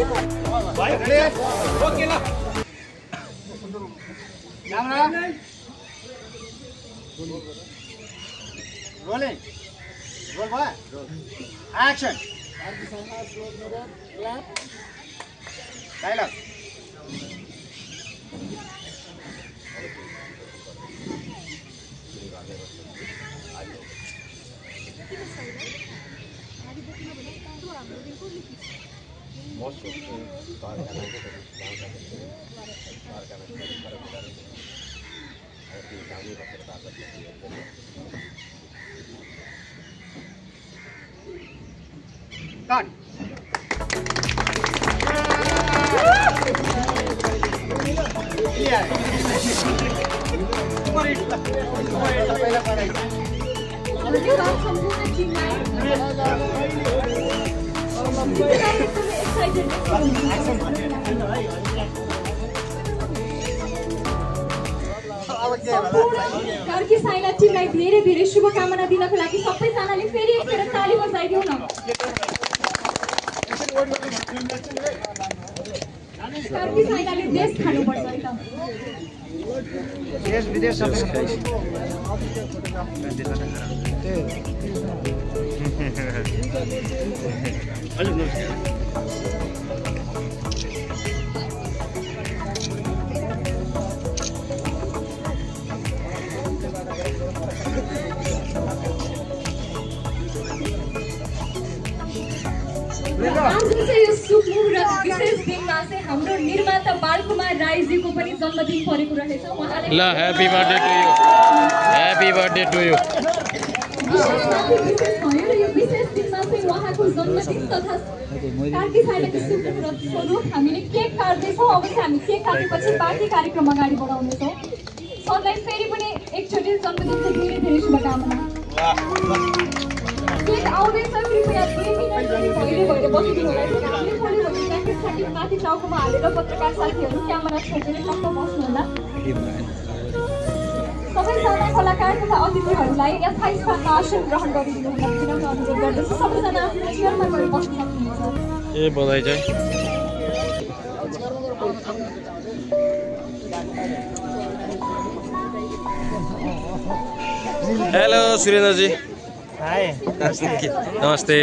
Okay ल camera rolling role भयो action dialogue Cut. Karki साइला टिमलाई धेरै धेरै शुभकामना दिनको लागि सबैजनाले फेरि एकखेर ताली बजाइदिउँ न। कार्की साइलाले देश खानुपर्छ एकदम। देश विदेश सबै आज चाहिँ यो शुभ मुहुर्त विशेष दिनमा चाहिँ हाम्रो निर्माता बालकुमार राईजीको पनि जन्मदिन परेको रहेछ। उहाँले ल happy birthday to you happy birthday to you. विशेष भयो र यो विशेष दिनमा चाहिँ उहाँको जन्मदिन तथा कार्की साइलाको शुभ मुहुर्त स्वरूप हामीले केक काट्दैछौँ। अब चाहिँ हामी केक काटेपछि बाँकी कार्यक्रम अगाडि बढाउनेछौँ। सरलाई फेरि पनि एकचोटि जन्मदिनको धेरै धेरै शुभकामना। केक आउँदैछ, कृपया 2 मिनेट पहिले भएर बसिदिनु होला। हामीले पहिले भने ज्याकेट साकेट माथि टाउकोमा हालेर पत्रकार साथीहरू क्यामेरा छोडेर टक्क बस्नु होला। सबैजना कलाकार तथा अतिथिहरूलाई यथास्थानमा आसन ग्रहण गरिदिनु होला विनम्र अनुरोध गर्दछु। सबैजना आफ्नो चेयरमा गएर बस्न सक्नुहुन्छ। ए बधाई चाहिँ हेलो सुरेन्द्रजी। हाय नमस्ते नमस्ते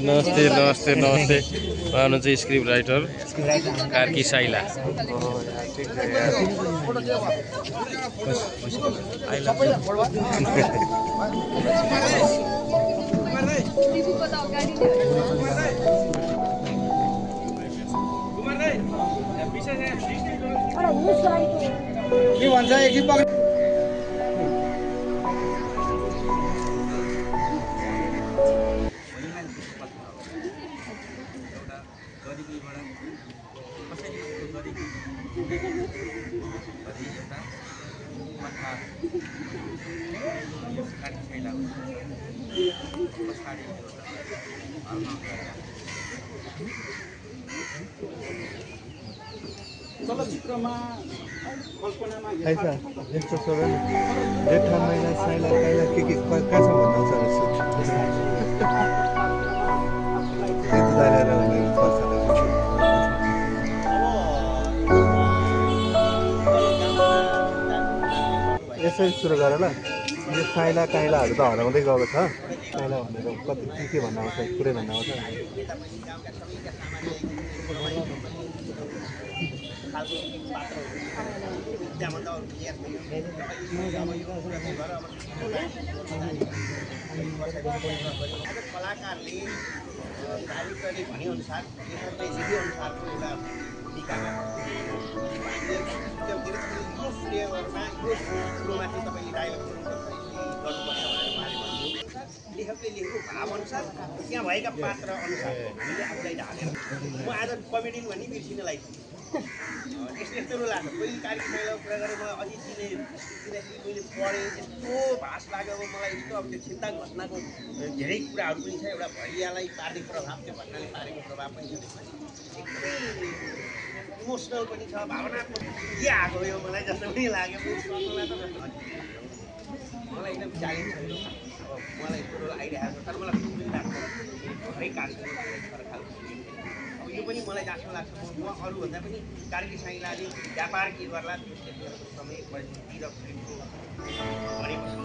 नमस्ते नमस्ते नमस्ते। उहाँ चाहिँ स्क्रिप्ट राइटर कार्की साइला। के भन्छ एकछिन पक्र चलचित्रमा कल्पनामा ऐसा यस्तो छ भने जेठा महिना साइला काइला के कहाँ छ भन्नुहुन्छ यसरी सुरु गर ल। यो साइला काइलाहरू त हराउँदै गएको छ। साइला भनेर कति के भन्न आउँछ, पुरै भन्न आउँछ। कलाकारले डाइरेक्टरले भनेअनुसार अनुसारको एउटा कुरोमाथि तपाईँले डाइलग गर्नुपर्छ भनेर उहाँले भन्नुभयो। लेखकले लेखेको भावअनुसार त्यहाँ भएका पात्र अनुसार हामीले आफूलाई ढालेर म आज कमेडियन भन्ने बिर्सिनलाई यस्तो यस्तो लाग्छ। पहिले कार्की साइलाको कुरा गरेँ, मलाई अझै चिने किनकि मैले पढेँ, यस्तो भाष लाग्यो। अब मलाई यस्तो अब त्यो छिन्ता घटनाको धेरै कुराहरू पनि छ। एउटा भैयालाई पार्ने प्रभाव, त्यो घटनाले पारेको प्रभाव पनि छ। त्यसमा एकदमै इमोसनल पनि छ, भावनात्मक के आएको यो मलाई जस्तो पनि लाग्यो। मलाई एकदम च्यालेन्ज छ। अब मलाई यस्तो रोल आइरहेको छ, तर मलाई सुन पनि लाग्छ है कास्ट खालको यो पनि मलाई जस्तो लाग्छ म अरूभन्दा पनि कार्की साइलाले व्यापार के गर्ला त्यो समय परिस्थिति र फिल्मको भनेपछि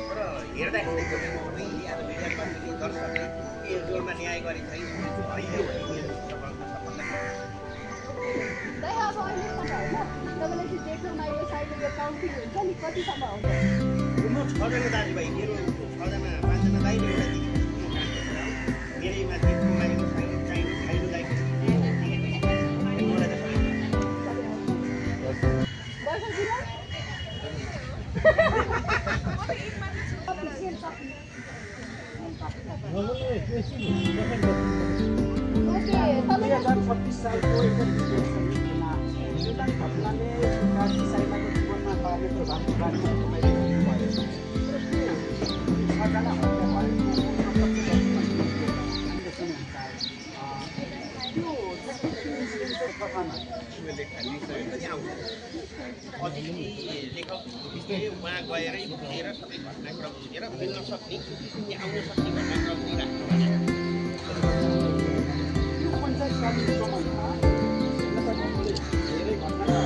तर हेर्दाखेरि सबैले आज मिडियाकर्मीले दर्शकले के जोडमा न्याय गरे छैन अहिले भने सफलता दाइ अब अहिलेसम्म होइन तपाईँलाई चाहिँ डेटोमा यो साइडमा यो काउन्टिङ हुन्छ नि कतिसम्म हुन्छ म 6 जना दाजुभाइ मेरो 6 जना 5 जना दाइ एउटा दिदी मेरै माथि लागेको साइलो दाइ सालको एउटा घटनाले कार्की साइलाको जीवनमा पार्ने प्रभावको बारेमा तपाईँले भन्नुभयो अतिथि लेखकले उहाँ गएरै बुझेर सबै घटनाक्रम बुझेर मिल्न सक्ने त्यहाँ आउन सक्ने घटनाक्रम नै राख्नु पञ्चायतकालीन समयमा नेपालीले धेरै घटना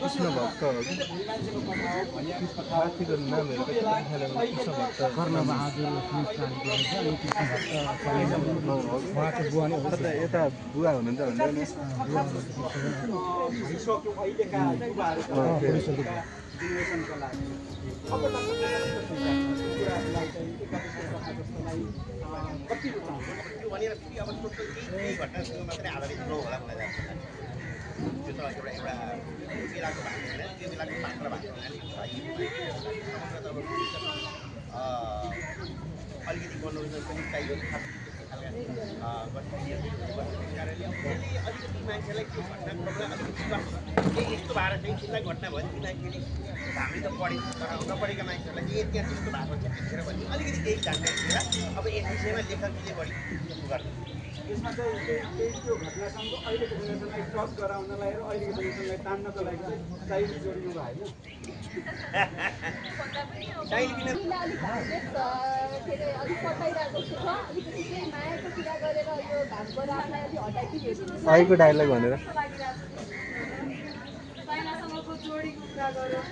कृष्ण भक्त माथिको नामहरू कृष्ण भक्त यता बुवा हुनुहुन्छ भनेर फेरि अब टोटल केही घटनासँग मात्रै आधारित नहोला मलाई लाग्छ त्यो त एउटा बेलाको भएको होइन त्यो बेलाको पात्र भएको अलिकति मनोरञ्जन पनि चाहियो कारणले अलिकति मान्छेलाई त्यो घटनाक्रमलाई अलिकति यस्तो भएर चाहिँ चिन्ता घटना भयो किनखेरि हामीले त पढेको तर नपढेका मान्छेहरूलाई चाहिँ त्यहाँ त्यस्तो भएको छ त्यतिखेर भने अलिकति केही जानकारी दिएर अब यस विषयमा लेखकले बढी गर्नु यसमा चाहिँ त्यो घटनासँग अहिलेको जेनेरेसनलाई टच गराउनलाई र अहिलेको जेनेरेसनलाई तान्नको लागि चाहिँ साइड जोडिनु भयो आएको डायलग भनेर जोडीको कुरा गरौँ